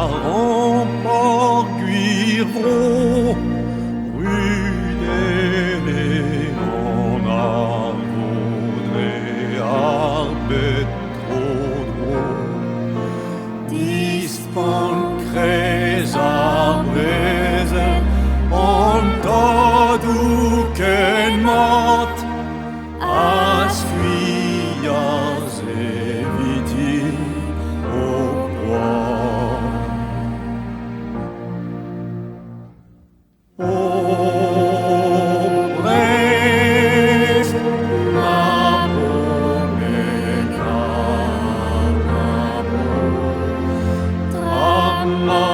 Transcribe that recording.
Karomp hor gwir vro, brudet eo hon arvo dre ar bed tro-dro. Dispont kreiz ar brezel, hon tadoù ken mat a skuilhas eviti o poan. O Breizh, ma bro me kar, ma bro, tra ma